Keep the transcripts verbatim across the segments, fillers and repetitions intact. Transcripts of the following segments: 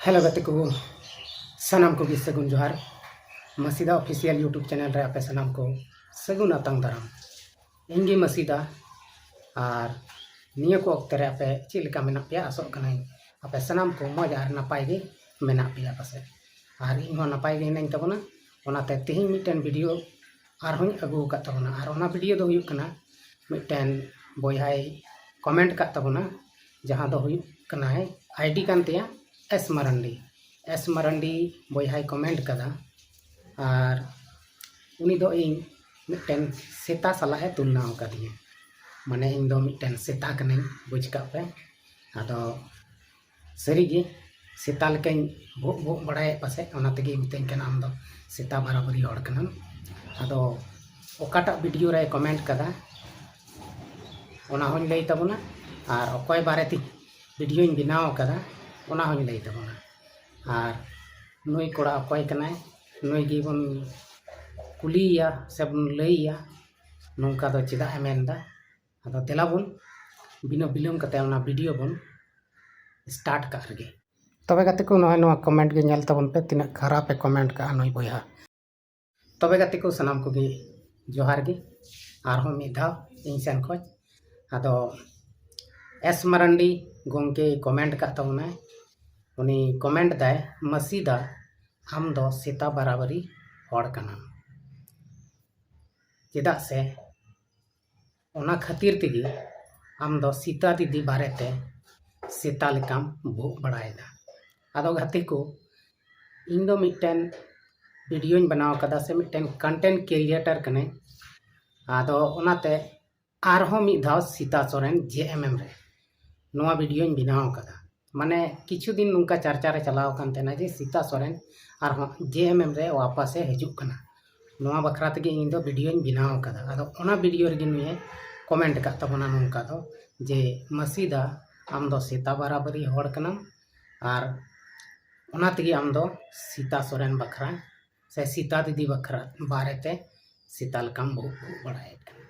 Hello ᱜᱟᱛᱮ ᱠᱚ, ᱥᱟᱱᱟᱢ ᱠᱚᱜᱮ ᱥᱟᱹᱜᱩᱱ ᱡᱚᱦᱟᱨ᱾ ᱢᱟᱹᱥᱤᱫᱟ ᱚᱯᱷᱤᱥᱤᱭᱟᱞ YouTube ᱪᱮᱱᱮᱞ ᱨᱮ ᱟᱯᱮ ᱥᱟᱱᱟᱢ ᱠᱚ ᱥᱟᱹᱜᱩᱱ ᱟᱛᱟᱝ ᱫᱟᱨᱟᱢ᱾ ᱤᱧ ᱜᱮ ᱢᱟᱹᱥᱤᱫᱟ, ᱟᱨ ᱱᱤᱭᱟᱹ ᱠᱚ ᱚᱠᱛᱮ ᱨᱮ ᱟᱯᱮ ᱪᱮᱫ ᱞᱮᱠᱟ ᱢᱮᱱᱟᱜ ᱯᱮᱭᱟ? ᱟᱥᱚᱜ ᱠᱟᱹᱱᱟᱹᱧ ᱟᱯᱮ ᱥᱟᱱᱟᱢ ᱠᱚ ᱢᱚᱡᱽ ᱟᱨ ᱱᱟᱯᱟᱭ ᱜᱮ ᱢᱮᱱᱟᱜ ᱯᱮᱭᱟ ᱯᱟᱥᱮᱡ, ᱟᱨ ᱤᱧ ᱦᱚᱸ ᱱᱟᱯᱟᱭ ᱜᱮ ᱦᱤᱱᱟᱹᱧ ᱛᱟᱵᱚᱱᱟ᱾ ᱚᱱᱟᱛᱮ ᱛᱮᱦᱮᱧ ᱢᱤᱫᱴᱮᱱ ᱵᱷᱤᱰᱤᱭᱳ ᱟᱨᱦᱚᱸᱧ ᱟᱹᱜᱩ ᱟᱠᱟᱫ ᱛᱟᱵᱚᱱᱟ, ᱟᱨ ᱚᱱᱟ ᱵᱷᱤᱰᱤᱭᱳ ᱫᱚ ᱦᱩᱭᱩᱜ ᱠᱟᱱᱟ, ᱢᱤᱫᱴᱮᱱ ᱵᱚᱭᱦᱟᱭ ᱠᱚᱢᱮᱱᱴ ᱟᱠᱟᱫ ᱛᱟᱵᱚᱱᱟ, ᱡᱟᱦᱟᱸ ᱫᱚ ᱦᱩᱭᱩᱜ ᱠᱟᱱᱟᱭ, ᱟᱭᱰᱤ ᱠᱟᱱ ᱛᱟᱭᱟ ᱮᱥ ᱢᱟᱨᱟᱱᱰᱤ᱾ ᱮᱥ ᱢᱟᱨᱟᱱᱰᱤ ᱵᱚᱭᱦᱟᱭ ᱠᱚᱢᱮᱱᱴ ᱠᱟᱫᱟ, ᱟᱨ ᱩᱱᱤ ᱫᱚ ᱤᱧ ᱢᱤᱫᱴᱮᱱ ᱥᱮᱛᱟ ᱥᱟᱞᱟᱜ ᱮ ᱛᱩᱞᱱᱟ ᱟᱠᱟᱫᱤᱧᱟ᱾ ᱢᱟᱱᱮ, ᱤᱧ ᱫᱚ ᱢᱤᱫᱴᱮᱱ ᱥᱮᱛᱟ ᱠᱟᱹᱱᱟᱹᱧ, ᱵᱩᱡᱽ ᱠᱟᱜ ᱯᱮ᱾ ᱟᱫᱚ ᱥᱟᱹᱨᱤᱜᱮ ᱥᱮᱛᱟ ᱞᱮᱠᱟᱧ ᱵᱷᱩᱜ ᱵᱷᱩᱜ ᱵᱟᱲᱟᱭᱮᱫ ᱯᱟᱥᱮᱡ, ᱚᱱᱟ ᱛᱮᱜᱮ ᱢᱤᱛᱟᱹᱧ ᱠᱟᱱᱟ, "ᱟᱢ ᱫᱚ ᱥᱮᱛᱟ ᱵᱟᱨᱟᱵᱟᱹᱨᱤ ᱦᱚᱲ ᱠᱟᱱᱟᱢ᱾" ᱟᱫᱚ ᱚᱠᱟᱴᱟᱜ ᱵᱷᱤᱰᱤᱭᱳ ᱨᱮᱭ ᱠᱚᱢᱮᱱᱴ ᱠᱟᱫᱟ, ᱚᱱᱟ ᱦᱚᱸᱧ ᱞᱟᱹᱭ ᱛᱟᱵᱚᱱᱟ, ᱟᱨ ᱚᱠᱚᱭ ᱵᱟᱨᱮᱛᱮ ᱵᱷᱤᱰᱤᱭᱳᱧ ᱵᱮᱱᱟᱣ ᱠᱟᱫᱟ, ᱚᱱᱟ ᱦᱚᱸᱧ ᱞᱟᱹᱭ ᱛᱟᱵᱚᱱᱟ᱾ ᱟᱨ ᱱᱩᱭ ᱠᱚᱲᱟ ᱚᱠᱚᱭ ᱠᱟᱱᱟᱭ, ᱱᱩᱭ ᱜᱮᱵᱚᱱ ᱠᱩᱞᱤᱭᱮᱭᱟ ᱥᱮᱵᱚᱱ ᱞᱟᱹᱭᱮᱭᱟ, ᱱᱚᱝᱠᱟ ᱫᱚ ᱪᱮᱫᱟᱜ ᱮ ᱢᱮᱱᱫᱟ᱾ ᱟᱫᱚ ᱫᱮᱞᱟ ᱵᱚᱱ ᱵᱤᱱᱟᱹ ᱵᱤᱞᱚᱢ ᱠᱟᱛᱮ ᱚᱱᱟ ᱵᱷᱤᱰᱤᱭᱳ ᱵᱚᱱ ᱥᱴᱟᱨᱴ ᱠᱟᱜ ᱨᱮᱜᱮ᱾ ᱛᱚᱵᱮ ᱜᱟᱛᱮ ᱠᱚ, ᱱᱚᱜᱼᱚᱭ ᱱᱚᱣᱟ ᱠᱚᱢᱮᱱᱴ ᱜᱮ ᱧᱮᱞ ᱛᱟᱵᱚᱱ ᱯᱮ, ᱛᱤᱱᱟᱹᱜ ᱠᱷᱟᱨᱟᱯ ᱮ ᱠᱚᱢᱮᱱᱴ ᱠᱟᱜᱼᱟ ᱱᱩᱭ ᱵᱚᱭᱦᱟ᱾ ᱛᱚᱵᱮ ᱜᱟᱛᱮ ᱠᱚ, ᱥᱟᱱᱟᱢ ᱠᱚᱜᱮ ᱡᱚᱦᱟᱨ ᱜᱮ ᱟᱨᱦᱚᱸ ᱢᱤᱫ ᱫᱷᱟᱣ ᱤᱧ ᱥᱮᱱ ᱠᱷᱚᱱ᱾ ᱟᱫᱚ ᱮᱥ ᱢᱟᱨᱟᱱᱰᱤ ᱜᱚᱢᱠᱮ ᱠᱚᱢᱮᱱᱴ ᱠᱟᱜ ᱛᱟᱵᱚᱱᱟᱭ᱾ ᱩᱱᱤ ᱠᱚᱢᱮᱱᱴ ᱫᱟᱭ, "ᱢᱟᱹᱥᱤᱫᱟ, ᱟᱢ ᱫᱚ ᱥᱮᱛᱟ ᱵᱟᱨᱟᱵᱟᱹᱨᱤ ᱦᱚᱲ ᱠᱟᱱᱟᱢ, ᱪᱮᱫᱟᱜ ᱥᱮ ᱚᱱᱟ ᱠᱷᱟᱹᱛᱤᱨ ᱛᱮᱜᱮ ᱟᱢ ᱫᱚ ᱥᱮᱛᱟ ᱫᱤᱫᱤ ᱵᱟᱨᱮᱛᱮ ᱥᱮᱛᱟ ᱞᱮᱠᱟᱢ ᱵᱷᱩᱜ ᱵᱟᱲᱟᱭᱮᱫᱟ᱾" ᱟᱫᱚ ᱜᱟᱛᱮ ᱠᱚ, ᱤᱧ ᱫᱚ ᱢᱤᱫᱴᱮᱱ ᱵᱷᱤᱰᱤᱭᱳᱧ ᱵᱮᱱᱟᱣ ᱠᱟᱫᱟ ᱥᱮ ᱢᱤᱫᱴᱮᱱ ᱠᱚᱱᱴᱮᱱᱴ ᱠᱨᱤᱭᱮᱴᱟᱨ ᱠᱟᱹᱱᱟᱹᱧ᱾ ᱟᱫᱚ ᱚᱱᱟᱛᱮ ᱟᱨᱦᱚᱸ ᱢᱤᱫ ᱫᱷᱟᱣ ᱥᱮᱛᱟ ᱥᱚᱨᱮᱱ ᱡᱮ ᱮᱢ ᱮᱢ ᱨᱮ ᱱᱚᱣᱟ ᱵᱷᱤᱰᱤᱭᱳᱧ ᱵᱮᱱᱟᱣ ᱠᱟᱫᱟ᱾ ᱢᱟᱱᱮ, ᱠᱤᱪᱷᱩ ᱫᱤᱱ ᱱᱚᱝᱠᱟ ᱪᱟᱨᱪᱟ ᱨᱮ ᱪᱟᱞᱟᱣ ᱟᱠᱟᱱ ᱛᱟᱦᱮᱱᱟ ᱡᱮ ᱥᱮᱛᱟ ᱥᱚᱨᱮᱱ ᱟᱨᱦᱚᱸ ᱡᱮ ᱮᱢ ᱮᱢ ᱨᱮ ᱣᱟᱯᱟᱥ ᱮ ᱦᱤᱡᱩᱜ ᱠᱟᱱᱟ᱾ ᱱᱚᱣᱟ ᱵᱟᱠᱷᱨᱟ ᱛᱮᱜᱮ ᱤᱧ ᱫᱚ ᱵᱷᱤᱰᱤᱭᱳᱧ ᱵᱮᱱᱟᱣ ᱠᱟᱫᱟ᱾ ᱟᱫᱚ ᱚᱱᱟ ᱵᱷᱤᱰᱤᱭᱳ ᱨᱮᱜᱮ ᱱᱩᱭᱮ ᱠᱚᱢᱮᱱᱴ ᱟᱠᱟᱫ ᱛᱟᱵᱚᱱᱟ ᱱᱚᱝᱠᱟ ᱫᱚ, ᱡᱮ, "ᱢᱟᱹᱥᱤᱫᱟ, ᱟᱢ ᱫᱚ ᱥᱮᱛᱟ ᱵᱟᱨᱟᱵᱟᱹᱨᱤ ᱦᱚᱲ ᱠᱟᱱᱟᱢ, ᱟᱨ ᱚᱱᱟ ᱛᱮᱜᱮ ᱟᱢ ᱫᱚ ᱥᱮᱛᱟ ᱥᱚᱨᱮᱱ ᱵᱟᱠᱷᱨᱟ ᱥᱮ ᱥᱮᱛᱟ ᱫᱤᱫᱤ ᱵᱟᱠᱷᱨᱟ ᱵᱟᱨᱮᱛᱮ ᱥᱮᱛᱟ ᱞᱮᱠᱟᱢ ᱵᱷᱩᱜ ᱵᱷᱩᱜ ᱵᱟᱲᱟᱭᱮᱫ ᱠᱟᱱᱟ᱾"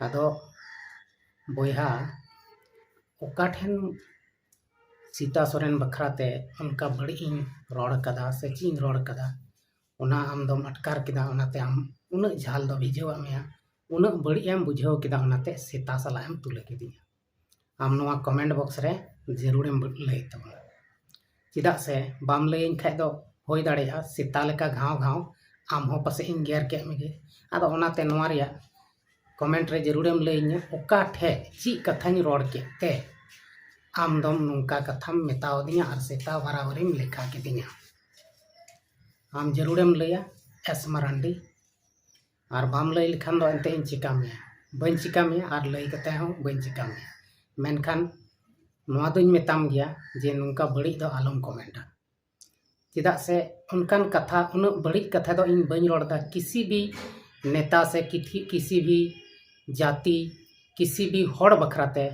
ᱟᱫᱚ ᱵᱚᱭᱦᱟ, ᱚᱠᱟ ᱴᱷᱮᱱ ᱥᱤᱛᱟ ᱥᱚᱨᱮᱱ ᱵᱟᱠᱷᱨᱟ ᱛᱮ ᱚᱱᱠᱟ ᱵᱟᱹᱲᱤᱡ ᱤᱧ ᱨᱚᱲ ᱠᱟᱫᱟ ᱥᱮ ᱪᱮᱫ ᱤᱧ ᱨᱚᱲ ᱠᱟᱫᱟ, ᱚᱱᱟ ᱟᱢ ᱫᱚᱢ ᱟᱴᱠᱟᱨ ᱠᱮᱫᱟ, ᱚᱱᱟᱛᱮ ᱟᱢ ᱩᱱᱟᱹᱜ ᱡᱷᱟᱞ ᱫᱚ ᱵᱷᱤᱡᱟᱹᱣᱟᱜ ᱢᱮᱭᱟ, ᱩᱱᱟᱹᱜ ᱵᱟᱹᱲᱤᱡ ᱮᱢ ᱵᱩᱡᱷᱟᱹᱣ ᱠᱮᱫᱟ, ᱚᱱᱟᱛᱮ ᱥᱮᱛᱟ ᱥᱟᱞᱟᱜ ᱮᱢ ᱛᱩᱞᱟᱹ ᱠᱤᱫᱤᱧᱟ᱾ ᱟᱢ ᱱᱚᱣᱟ comment box ᱨᱮ ᱡᱟᱹᱨᱩᱲᱮᱢ ᱞᱟᱹᱭ ᱛᱟᱵᱚᱱᱟ᱾ ᱪᱮᱫᱟᱜ ᱥᱮ ᱵᱟᱢ ᱞᱟᱹᱭᱟᱹᱧ ᱠᱷᱟᱡ ᱫᱚ ᱦᱩᱭ ᱫᱟᱲᱮᱭᱟᱜᱼᱟ ᱥᱮᱛᱟ ᱞᱮᱠᱟ ᱜᱷᱟᱣ ᱜᱷᱟᱣ ᱟᱢ ᱦᱚᱸ ᱯᱟᱥᱮᱡ ᱤᱧ ᱜᱮᱨ ᱠᱮᱫ ᱢᱮᱜᱮ᱾ ᱟᱫᱚ ᱚᱱᱟᱛᱮ ᱱᱚᱣᱟ ᱨᱮᱭᱟᱜ comment ᱨᱮ ᱡᱟᱹᱨᱩᱲᱮᱢ ᱞᱟᱹᱭᱟᱹᱧᱟ ᱚᱠᱟ ᱴᱷᱮᱡ ᱪᱮᱫ ᱠᱟᱛᱷᱟᱧ ᱨᱚᱲ ᱠᱮᱫ ᱛᱮ ᱟᱢ ᱫᱚᱢ ᱱᱚᱝᱠᱟ ᱠᱟᱛᱷᱟᱢ ᱢᱮᱛᱟᱣᱫᱤᱧᱟ ᱟᱨ ᱥᱮᱛᱟ ᱵᱟᱨᱟᱵᱟᱨᱤᱢ ᱞᱮᱠᱷᱟ ᱠᱤᱫᱤᱧᱟ᱾ ᱟᱢ ᱡᱟᱹᱨᱩᱲᱮᱢ ᱞᱟᱹᱭᱟ ᱮᱥ ᱢᱟᱨᱟᱱᱰᱤ᱾ ᱟᱨ ᱵᱟᱢ ᱞᱟᱹᱭ ᱞᱮᱠᱷᱟᱱ ᱫᱚ ᱮᱱᱛᱮ ᱤᱧ ᱪᱤᱠᱟ ᱢᱮᱭᱟ? ᱵᱟᱹᱧ ᱪᱤᱠᱟ ᱢᱮᱭᱟ ᱟᱨ ᱞᱟᱹᱭ ᱠᱟᱛᱮ ᱦᱚᱸ ᱵᱟᱹᱧ ᱪᱤᱠᱟ ᱢᱮᱭᱟ᱾ ᱢᱮᱱᱠᱷᱟᱱ ᱱᱚᱣᱟ ᱫᱚᱧ ᱢᱮᱛᱟᱢ ᱜᱮᱭᱟ ᱡᱮ ᱱᱚᱝᱠᱟ ᱵᱟᱹᱲᱤᱡ ᱫᱚ ᱟᱞᱚᱢ commentᱟ᱾ ᱪᱮᱫᱟᱜ ᱥᱮ ᱚᱱᱠᱟᱱ ᱠᱟᱛᱷᱟ, ᱩᱱᱟᱹᱜ ᱵᱟᱹᱲᱤᱡ ᱠᱟᱛᱷᱟ ᱫᱚ ᱤᱧ ᱵᱟᱹᱧ ᱨᱚᱲ ᱮᱫᱟ ᱠᱤᱥᱤ ᱵᱷᱤ ᱱᱮᱛᱟ ᱥᱮ ᱠᱤᱛᱷᱤ-, ᱠᱤᱥᱤ ᱵᱷᱤ ᱡᱟᱹᱛᱤ, ᱠᱤᱥᱤ ᱵᱷᱤ ᱦᱚᱲ ᱵᱟᱠᱷᱨᱟ ᱛᱮ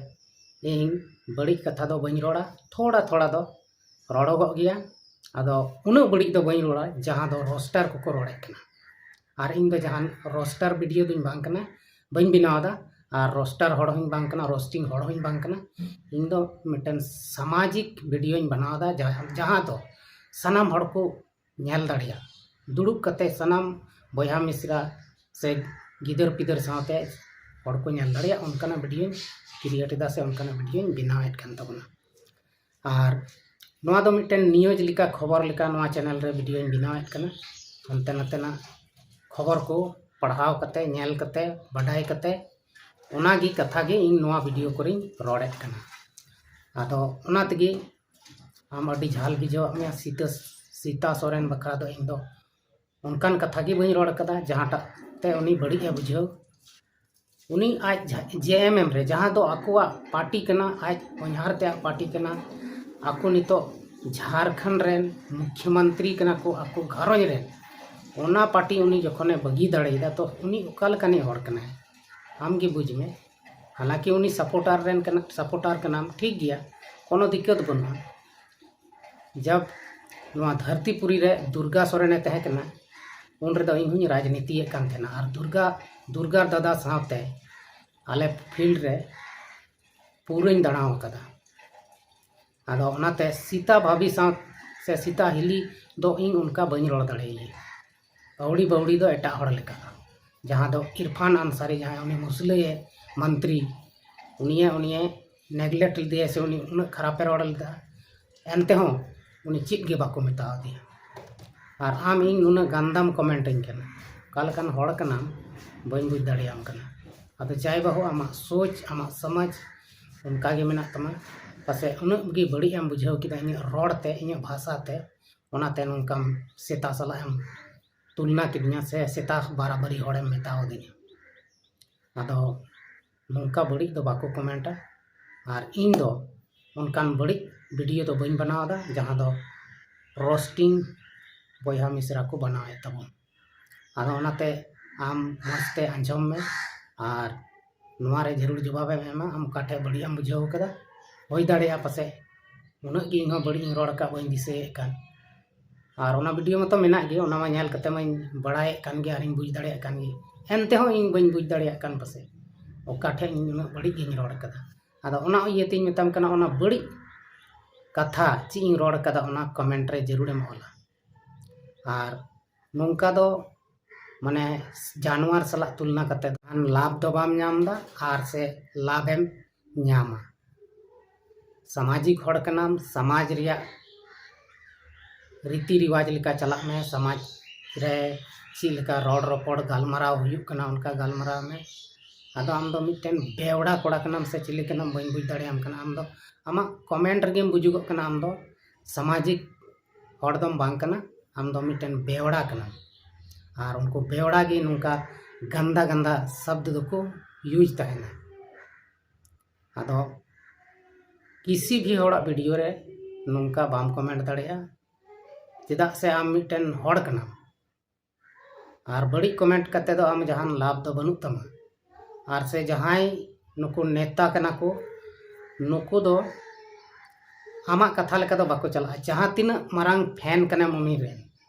ᱤᱧ ᱵᱟᱹᱲᱤᱡ ᱠᱟᱛᱷᱟ ᱫᱚ ᱵᱟᱹᱧ ᱨᱚᱲᱟ᱾ ᱛᱷᱚᱲᱟ ᱛᱷᱚᱲᱟ ᱫᱚ ᱨᱚᱲᱚᱜᱚᱜ ᱜᱮᱭᱟ᱾ ᱟᱫᱚ ᱩᱱᱟᱹᱜ ᱵᱟᱹᱲᱤᱡ ᱫᱚ ᱵᱟᱹᱧ ᱨᱚᱲᱟ ᱡᱟᱦᱟᱸ ᱫᱚ roaster ᱠᱚᱠᱚ ᱨᱚᱲᱮᱫ ᱠᱟᱱᱟ᱾ ᱟᱨ ᱤᱧ ᱫᱚ ᱡᱟᱦᱟᱱ roaster video ᱫᱚᱧ ᱵᱟᱝ ᱠᱟᱱᱟ, ᱵᱟᱹᱧ ᱵᱮᱱᱟᱣ ᱮᱫᱟ᱾ ᱟᱨ roaster ᱦᱚᱲ ᱦᱚᱧ ᱵᱟᱝ ᱠᱟᱱᱟ, roasting ᱦᱚᱲ ᱦᱚᱧ ᱵᱟᱝ ᱠᱟᱱᱟ᱾ ᱤᱧ ᱫᱚ ᱢᱤᱫᱴᱮᱱ ᱥᱟᱢᱟᱡᱤᱠ videoᱧ ᱵᱮᱱᱟᱣ ᱮᱫᱟ, ᱡᱟᱦᱟᱸ, ᱡᱟᱦᱟᱸ ᱫᱚ ᱥᱟᱱᱟᱢ ᱦᱚᱲ ᱠᱚ ᱧᱮᱞ ᱫᱟᱲᱮᱭᱟᱜ, ᱫᱩᱲᱩᱵ ᱠᱟᱛᱮ ᱥᱟᱱᱟᱢ ᱵᱚᱭᱦᱟ ᱢᱤᱥᱨᱟ ᱥᱮ ᱜᱤᱫᱟᱹᱨ ᱯᱤᱫᱟᱹᱨ ᱥᱟᱶᱛᱮ ᱦᱚᱲ ᱠᱚ ᱧᱮᱞ ᱫᱟᱲᱮᱭᱟᱜ, ᱚᱱᱠᱟᱱᱟᱜ videoᱧ create ᱮᱫᱟ ᱥᱮ ᱚᱱᱠᱟᱱᱟᱜ videoᱧ ᱵᱮᱱᱟᱣᱮᱫ ᱠᱟᱱ ᱛᱟᱵᱚᱱᱟ᱾ ᱟᱨ ᱱᱚᱣᱟ ᱫᱚ ᱢᱤᱫᱴᱮᱱ news ᱞᱮᱠᱟ, ᱠᱷᱚᱵᱚᱨ ᱞᱮᱠᱟ ᱱᱚᱣᱟ channel ᱨᱮ videoᱧ ᱵᱮᱱᱟᱣᱮᱫ ᱠᱟᱱᱟ᱾ ᱦᱟᱱᱛᱮ ᱱᱟᱛᱮᱱᱟᱜ ᱠᱷᱚᱵᱚᱨ ᱠᱚ ᱯᱟᱲᱦᱟᱣ ᱠᱟᱛᱮ, ᱧᱮᱞ ᱠᱟᱛᱮ, ᱵᱟᱰᱟᱭ ᱠᱟᱛᱮ, ᱚᱱᱟᱜᱮ ᱠᱟᱛᱷᱟ ᱜᱮ ᱤᱧ ᱱᱚᱣᱟ video ᱠᱚᱨᱮᱧ ᱨᱚᱲᱮᱫ ᱠᱟᱱᱟ᱾ ᱟᱫᱚ ᱚᱱᱟ ᱛᱮᱜᱮ ᱟᱢ ᱟᱹᱰᱤ ᱡᱷᱟᱞ ᱵᱩᱡᱷᱟᱹᱣᱟᱜ ᱢᱮᱭᱟ ᱥᱤᱛᱟᱹ, ᱥᱤᱛᱟ ᱥᱚᱨᱮᱱ ᱵᱟᱠᱷᱨᱟ ᱫᱚ ᱤᱧ ᱫᱚ ᱚᱱᱠᱟᱱ ᱠᱟᱛᱷᱟ ᱜᱮ ᱵᱟᱹᱧ ᱨᱚᱲ ᱠᱟᱫᱟ ᱡᱟᱦᱟᱸᱴᱟᱜ ᱛᱮ ᱩᱱᱤ ᱵᱟᱹᱲᱤᱡ ᱮ ᱵᱩᱡᱷᱟᱹᱣ᱾ ᱩᱱᱤ ᱟᱡ ᱡᱟᱦᱟᱸ, JMM ᱨᱮ, ᱡᱟᱦᱟᱸ ᱫᱚ ᱟᱠᱚᱣᱟᱜ party ᱠᱟᱱᱟ, ᱟᱡ ᱦᱚᱧᱦᱟᱨ ᱛᱮᱭᱟᱜ party ᱠᱟᱱᱟ, ᱟᱠᱚ ᱱᱤᱛᱚᱜ ᱡᱷᱟᱲᱠᱷᱚᱸᱰ ᱨᱮᱱ ᱢᱩᱠᱷᱭᱚᱢᱚᱱᱛᱨᱤ ᱠᱟᱱᱟ ᱠᱚ ᱟᱠᱚ ᱜᱷᱟᱨᱚᱸᱡᱽ ᱨᱮᱱ, ᱚᱱᱟ party ᱩᱱᱤ ᱡᱚᱠᱷᱚᱱᱮ ᱵᱟᱹᱜᱤ ᱫᱟᱲᱮᱭᱟᱫᱟ ᱛᱚ ᱩᱱᱤ ᱚᱠᱟ ᱞᱮᱠᱟᱱᱤᱡ ᱦᱚᱲ ᱠᱟᱱᱟᱭ? ᱟᱢ ᱜᱮ ᱵᱩᱡᱽ ᱢᱮ᱾ ᱦᱟᱞᱟᱸᱠᱤ ᱩᱱᱤ supporter ᱨᱮᱱ ᱠᱟᱱᱟ, supporter ᱠᱟᱱᱟᱢ, ᱴᱷᱤᱠ ᱜᱮᱭᱟ, ᱠᱳᱱᱳ ᱫᱤᱠᱠᱟᱹᱛ ᱵᱟᱹᱱᱩᱜᱼᱟ᱾ ᱡᱟᱵ ᱱᱚᱣᱟ ᱫᱷᱟᱹᱨᱛᱤᱯᱩᱨᱤ ᱨᱮ ᱫᱩᱨᱜᱟ ᱥᱚᱨᱮᱱᱮ ᱛᱟᱦᱮᱸ ᱠᱟᱱᱟ, ᱩᱱ ᱨᱮᱫᱚ ᱤᱧ ᱦᱚᱧ ᱨᱟᱡᱽᱱᱤᱛᱤᱭᱮᱫ ᱠᱟᱱ ᱛᱟᱦᱮᱱᱟ᱾ ᱟᱨ ᱫᱩᱨᱜᱟ, ᱫᱩᱨᱜᱟ ᱫᱟᱫᱟ ᱥᱟᱶᱛᱮ ᱟᱞᱮ field ᱨᱮ ᱯᱩᱨᱟᱹᱧ ᱫᱟᱬᱟ ᱟᱠᱟᱫᱟ᱾ ᱟᱫᱚ ᱚᱱᱟᱛᱮ ᱥᱤᱛᱟ ᱵᱷᱟᱵᱤ ᱥᱟᱶ ᱥᱮ ᱥᱤᱛᱟ ᱦᱤᱞᱤ ᱫᱚ ᱤᱧ ᱚᱱᱠᱟ ᱵᱟᱹᱧ ᱨᱚᱲ ᱫᱟᱲᱮᱭᱟᱭᱟ᱾ ᱟᱹᱣᱲᱤ ᱵᱟᱹᱣᱲᱤ ᱫᱚ ᱮᱴᱟᱜ ᱦᱚᱲ ᱞᱮᱠᱟ᱾ ᱡᱟᱦᱟᱸ ᱫᱚ ᱤᱨᱯᱷᱟᱱ ᱟᱱᱥᱟᱨᱤ, ᱡᱟᱦᱟᱸᱭ ᱩᱱᱤ ᱢᱩᱥᱞᱟᱹᱭᱮ ᱢᱚᱱᱛᱨᱤ, ᱩᱱᱤᱭᱮ ᱩᱱᱤᱭᱮ ᱱᱮᱜᱞᱮᱠᱴ ᱞᱮᱫᱮᱭᱟ ᱥᱮ ᱩᱱᱤ ᱩᱱᱟᱹᱜ ᱠᱷᱟᱨᱟᱯᱮ ᱨᱚᱲ ᱞᱮᱫᱟ, ᱮᱱᱛᱮᱦᱚᱸ ᱩᱱᱤ ᱪᱮᱫ ᱜᱮ ᱵᱟᱠᱚ ᱢᱮᱛᱟᱣᱟᱫᱮᱭᱟ᱾ ᱟᱨ ᱟᱢ ᱤᱧ ᱱᱩᱱᱟᱹᱜ ᱜᱟᱱᱫᱟᱢ ᱠᱚᱢᱮᱱᱴ ᱟᱹᱧ ᱠᱟᱱᱟ, ᱚᱠᱟ ᱞᱮᱠᱟᱱ ᱦᱚᱲ ᱠᱟᱱᱟᱢ ᱵᱟᱹᱧ ᱵᱩᱡᱽ ᱫᱟᱲᱮᱭᱟᱢ ᱠᱟᱱᱟ᱾ ᱟᱫᱚ ᱡᱟᱭ ᱵᱟᱹᱦᱩ, ᱟᱢᱟᱜ ᱥᱳᱪ, ᱟᱢᱟᱜ ᱥᱚᱢᱟᱡᱽ ᱚᱱᱠᱟ ᱜᱮ ᱢᱮᱱᱟᱜ ᱛᱟᱢᱟ᱾ ᱯᱟᱥᱮᱡ ᱩᱱᱟᱹᱜ ᱜᱮ ᱵᱟᱹᱲᱤᱡ ᱮᱢ ᱵᱩᱡᱷᱟᱹᱣ ᱠᱮᱫᱟ ᱤᱧᱟᱹᱜ ᱨᱚᱲ ᱛᱮ, ᱤᱧᱟᱹᱜ ᱵᱷᱟᱥᱟ ᱛᱮ, ᱚᱱᱟᱛᱮ ᱱᱚᱝᱠᱟᱢ ᱥᱮᱛᱟ ᱥᱟᱞᱟᱜ ᱮᱢ ᱛᱩᱞᱱᱟ ᱠᱤᱫᱤᱧᱟ ᱥᱮ ᱥᱮᱛᱟ ᱵᱟᱨᱟᱵᱟᱨᱤ ᱦᱚᱲᱮᱢ ᱢᱮᱛᱟᱣ ᱫᱤᱧᱟ᱾ ᱟᱫᱚ ᱱᱚᱝᱠᱟ ᱵᱟᱹᱲᱤᱡ ᱫᱚ ᱵᱟᱠᱚ ᱠᱚᱢᱮᱱᱴᱟ᱾ ᱟᱨ ᱤᱧ ᱫᱚ ᱚᱱᱠᱟᱱ ᱵᱟᱹᱲᱤᱡ ᱵᱷᱤᱰᱤᱭᱳ ᱫᱚ ᱵᱟᱹᱧ ᱵᱮᱱᱟᱣ ᱮᱫᱟ, ᱡᱟᱦᱟᱸ ᱫᱚ ᱨᱳᱥᱴᱤᱝ ᱵᱚᱭᱦᱟ ᱢᱤᱥᱨᱟ ᱠᱚ ᱵᱮᱱᱟᱣᱮᱫ ᱛᱟᱵᱚᱱ᱾ ᱟᱫᱚ ᱚᱱᱟᱛᱮ ᱟᱢ ᱢᱚᱡᱽ ᱛᱮ ᱟᱸᱡᱚᱢ ᱢᱮ ᱟᱨ ᱱᱚᱣᱟ ᱨᱮ ᱡᱟᱹᱨᱩᱲ ᱡᱚᱵᱟᱵᱮᱢ ᱮᱢᱟ᱾ ᱟᱢ ᱚᱠᱟ ᱴᱷᱮᱡ ᱵᱟᱹᱲᱤᱡ ᱮᱢ ᱵᱩᱡᱷᱟᱹᱣ ᱠᱟᱫᱟ, ᱦᱩᱭ ᱫᱟᱲᱮᱭᱟᱜᱼᱟ ᱯᱟᱥᱮᱡ ᱩᱱᱟᱹᱜ ᱜᱮ ᱤᱧᱦᱚᱸ ᱵᱟᱹᱲᱤᱡ ᱤᱧ ᱨᱚᱲ ᱟᱠᱟᱫ, ᱵᱟᱹᱧ ᱫᱤᱥᱟᱹᱭᱮᱫ ᱠᱟᱱ᱾ ᱟᱨ ᱚᱱᱟ ᱵᱷᱤᱰᱤᱭᱳ ᱢᱟᱛᱚ ᱢᱮᱱᱟᱜ ᱜᱮ, ᱚᱱᱟ ᱢᱟ ᱧᱮᱞ ᱠᱟᱛᱮ ᱢᱟᱧ ᱵᱟᱲᱟᱭᱮᱫ ᱠᱟᱱ ᱜᱮ ᱟᱨᱤᱧ ᱵᱩᱡᱽ ᱫᱟᱲᱮᱭᱟᱜ ᱠᱟᱱ ᱜᱮ᱾ ᱮᱱᱛᱮᱦᱚᱸ ᱤᱧ ᱵᱟᱹᱧ ᱵᱩᱡᱽ ᱫᱟᱲᱮᱭᱟᱜ ᱠᱟᱱ ᱯᱟᱥᱮᱡ ᱚᱠᱟ ᱴᱷᱮᱡ ᱤᱧ ᱩᱱᱟᱹᱜ ᱵᱟᱹᱲᱤᱡ ᱜᱤᱧ ᱨᱚᱲ ᱠᱟᱫᱟ᱾ ᱟᱫᱚ ᱚᱱᱟ ᱤᱭᱟᱹᱛᱤᱧ ᱢᱮᱛᱟᱢ ᱠᱟᱱᱟ, ᱚᱱᱟ ᱵᱟᱹᱲᱤᱡ ᱠᱟᱛᱷᱟ ᱪᱮᱫ ᱤᱧ ᱨᱚᱲ ᱠᱟᱫᱟ, ᱚᱱᱟ ᱠᱚᱢᱮᱱᱴ ᱨᱮ ᱡᱟᱹᱨᱩᱲᱮᱢ ᱚᱞᱟ᱾ ᱟᱨ ᱱᱚᱝᱠᱟ ᱫᱚ ᱢᱟᱱᱮ ᱡᱟᱱᱣᱟᱨ ᱥᱟᱞᱟᱜ ᱛᱩᱞᱱᱟ ᱠᱟᱛᱮ ᱫᱚ ᱞᱟᱵᱷ ᱫᱚ ᱵᱟᱢ ᱧᱟᱢ ᱮᱫᱟ, ᱟᱨ ᱥᱮ ᱞᱟᱵᱷ ᱮᱢ ᱧᱟᱢᱟ᱾ ᱥᱟᱢᱟᱡᱤᱠ ᱦᱚᱲ ᱠᱟᱱᱟᱢ, ᱥᱚᱢᱟᱡᱽ ᱨᱮᱭᱟᱜ ᱨᱤᱛᱤ ᱨᱮᱣᱟᱡᱽ ᱞᱮᱠᱟ ᱪᱟᱞᱟᱜ ᱢᱮ, ᱥᱚᱢᱟᱡᱽ ᱨᱮ ᱪᱮᱫ ᱞᱮᱠᱟ ᱨᱚᱲ ᱨᱚᱯᱚᱲ ᱜᱟᱞᱢᱟᱨᱟᱣ ᱦᱩᱭᱩᱜ ᱠᱟᱱᱟ ᱚᱱᱠᱟ ᱜᱟᱞᱢᱟᱨᱟᱣ ᱢᱮ᱾ ᱟᱫᱚ ᱟᱢ ᱫᱚ ᱢᱤᱫᱴᱮᱱ ᱵᱮᱣᱲᱟ ᱠᱚᱲᱟ ᱠᱟᱱᱟᱢ ᱥᱮ ᱪᱤᱞᱤ ᱠᱟᱱᱟᱢ ᱵᱟᱹᱧ ᱵᱩᱡᱽ ᱫᱟᱲᱮᱭᱟᱢ ᱠᱟᱱᱟ᱾ ᱟᱢ ᱫᱚ ᱟᱢᱟᱜ ᱠᱚᱢᱮᱱᱴ ᱨᱮᱜᱮᱢ ᱵᱩᱡᱩᱜᱚᱜ ᱠᱟᱱᱟ ᱟᱢ ᱫᱚ ᱥᱟᱢᱟᱡᱤᱠ ᱦᱚᱲ ᱫᱚᱢ ᱵᱟᱝ ᱠᱟᱱᱟ, ᱟᱢ ᱫᱚ ᱢᱤᱫᱴᱮᱱ ᱵᱮᱣᱲᱟ ᱠᱟᱱᱟᱢ᱾ ᱟᱨ ᱩᱱᱠᱩ ᱵᱮᱣᱲᱟ ᱜᱮ ᱱᱚᱝᱠᱟ ᱜᱟᱱᱫᱟ ᱜᱟᱱᱫᱟ ᱥᱚᱵᱫ ᱫᱚᱠᱚ ᱤᱭᱩᱡᱽ ᱛᱟᱦᱮᱱᱟ᱾ ᱟᱫᱚ ᱠᱤᱥᱤ ᱵᱷᱤ ᱦᱚᱲᱟᱜ ᱵᱷᱤᱰᱤᱭᱳ ᱨᱮ ᱱᱚᱝᱠᱟ ᱵᱟᱢ ᱠᱚᱢᱮᱱᱴ ᱫᱟᱲᱮᱭᱟᱜᱼᱟ, ᱪᱮᱫᱟᱜ ᱥᱮ ᱟᱢ ᱢᱤᱫᱴᱮᱱ ᱦᱚᱲ ᱠᱟᱱᱟᱢ᱾ ᱟᱨ ᱵᱟᱹᱲᱤᱡ ᱠᱚᱢᱮᱱᱴ ᱠᱟᱛᱮ ᱫᱚ ᱟᱢ ᱡᱟᱦᱟᱱ ᱞᱟᱵᱷ ᱫᱚ ᱵᱟᱹᱱᱩᱜ ᱛᱟᱢᱟ᱾ ᱟᱨ ᱥᱮ ᱡᱟᱦᱟᱸᱭ ᱱᱩᱠᱩ ᱱᱮᱛᱟ ᱠᱟᱱᱟ ᱠᱚ, ᱱᱩᱠᱩ ᱫᱚ ᱟᱢᱟᱜ ᱠᱟᱛᱷᱟ ᱞᱮᱠᱟ ᱫᱚ ᱵᱟᱠᱚ ᱪᱟᱞᱟᱜᱼᱟ᱾ ᱡᱟᱦᱟᱸ ᱛᱤᱱᱟᱹᱜ ᱢᱟᱨᱟᱝ ᱯᱷᱮᱱ ᱠᱟᱱᱟᱢ ᱩᱱᱤ ᱨᱮᱱ,